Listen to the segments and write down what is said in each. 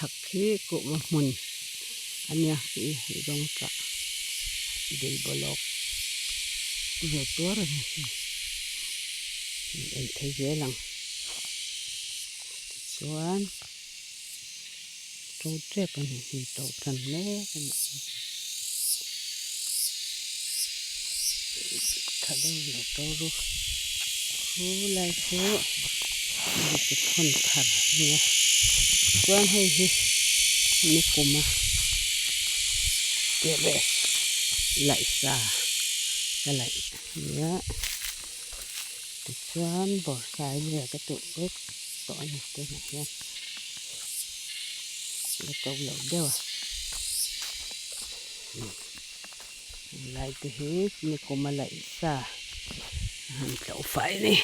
Chhak hi kuhva hmun a nia khi zawng tah dil bawlawk ve tuar a ni en thei zel ang tichuan to tep a ni hi to tan mek a ni tha deuh lo to ru khu lai khu liti phun thar a nia chuan hei hi nikuma terrace laih sa ka laih a nia tichuan bawrhsai vel ka tuh vek tawh a ni tunah hian la to lo deuh a helai te hi nikuma laih sa a han tlo fai a ni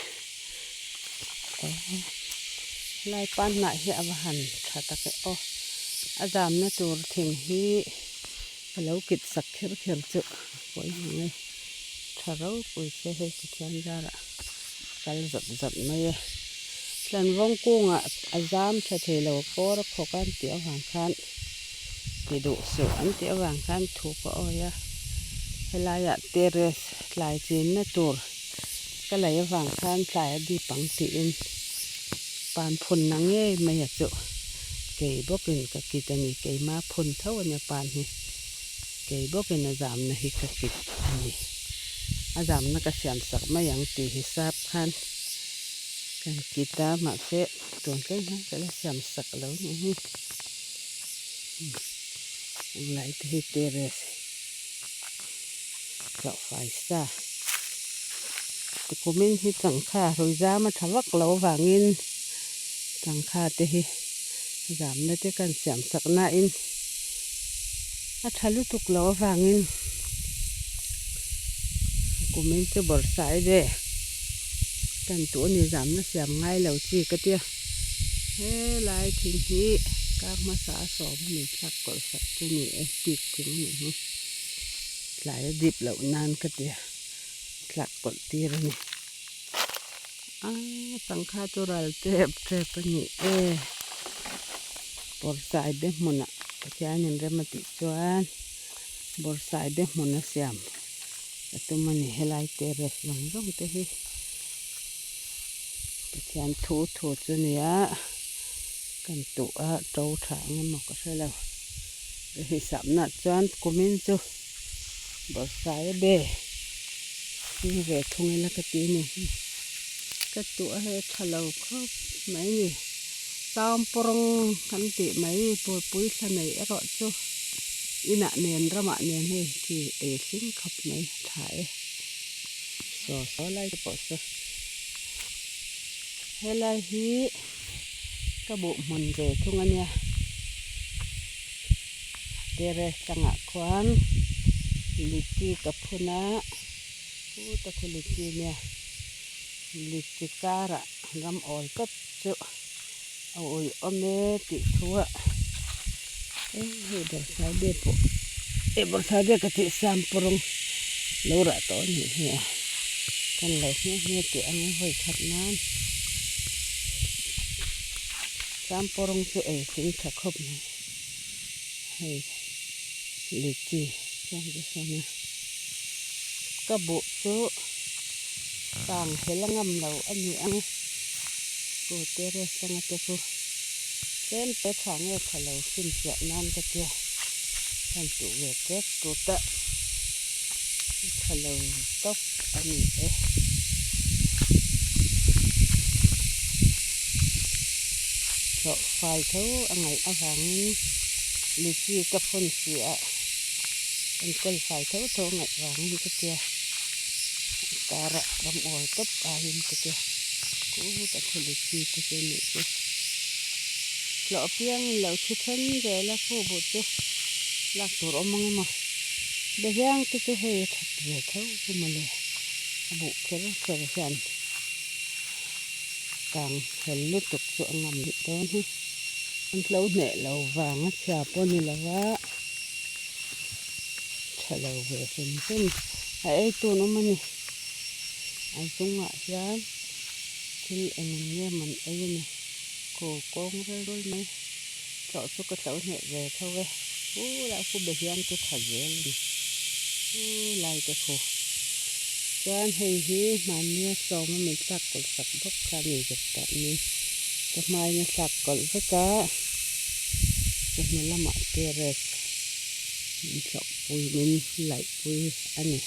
helai pan hnah hi a va han tha tak e aw a zamna tur thing hi a lo kit sak kher kher chu pawi mang e tha ropui se hei Pathian zarah kal zawt zawt mai e tlanvawng kungah a zam tha thei lo kawr a khawk a an tih avang khan ti duh suh an tih avang khan thu ka awi a helaiah terrace tlai chinna tur ka lei avang khan tlai a dip ang tiin pan phunna ngei mai a chu kei bawkin ka kit a ni keima phun tho a nia pan hi. Kei bawkin a zamna hi ka kit a ni. A zamna ka siam sak mai ang tih hisap khan kan kit a, mahse tun thleng hian ka la siam sak lo ni hi. Englai te hi terrace hlauh fai sa. Tukumin hi changkha hrui zam a tha vak lo avangin changkha te hi zamna te kan siam sak nain A tha lutuk lo avangin kumin chu bawrhsai ve kan tuh a ni zamna siam ngai lo chi ka tia helai thing hi kar hmasa a sawm a min thlak kawlh sak chu ni e tik thing a nih hi tlai a dip loh nan ka tia thlak kawlh tir a ni a sangha chu ral tep tep a ni e bawrhsai be hmunah Pathianin rem a tih chuan bawrhsai be hmun a siam a tum a ni helai terrace zawng zawng te hi Pathian thu thu chu nia kan tuh a to tha ang emaw ka hre lo ka hisapna chuan kumin chu bawrhsai a be ni ve thung ila ka ti a ni ka tuh a hei a tha lo khawp mai a ni. Sampawrng kan tih mai buaipui thla nei erawh chu inah nen ramah nen hei khi ei hlim khawp mai tha e saw saw lai te pawh saw helai hi ka buh hmun ve thung a nia terrace tlangah khuan lichi ka phun a chuta khu lichi nia lichi karah ram awl tawp. Chu a ui awm e tih thu a hei bawrhsai be pawh eh bawrhsai be ka tih sam pawh rawng lo rah tawh a nih hi a kan lo nghe nghe teh ang e vawi khat nan sam pawh rawng chu ei tling tha khawp mai hei lichi chuan te sawn a ka buh chu kang hel a ngam lo a ni ang ku terrace atanga te chu tlem te tha nge tha lo finfiah nan ka tia heng tuh ve tep tut a tha lo tawp a ni e. Hlawh fai tho a ngaih avangin lichi ka phun si a enkawl fai tho tho a ngaih vangin ka tia karah ram awl tawp aiin ka tia kut a khaw lichi te chu a nih chu hlawh apiangin lo thi then zel a khu buh chu lak tur awm ang emaw behiang te chu hei a that ve tho chu mawle a buh kher kher hian kang hel lutuk chu a ngam rih dawn hi an tlo hneh lo vang a chhia pawh a ni lo va tha lo ve hrim hrim a ei tun awm a ni a zungah hian thil eng eng nge maw an ei a ni kaw kawng rel rul mai. Thlawh chu ka tlo hneh ve tho e. Pu lah khu Behiang chu tha zel a ni. Pu lai te khu. Chuan hei hi hmannia sawma min thlak kawlh sak bawk kha a ni ve tawh ni. Ka hmain a thlak kawlh vek a, chawhnu lamah terrace min thlawhpui min laihpui a ni.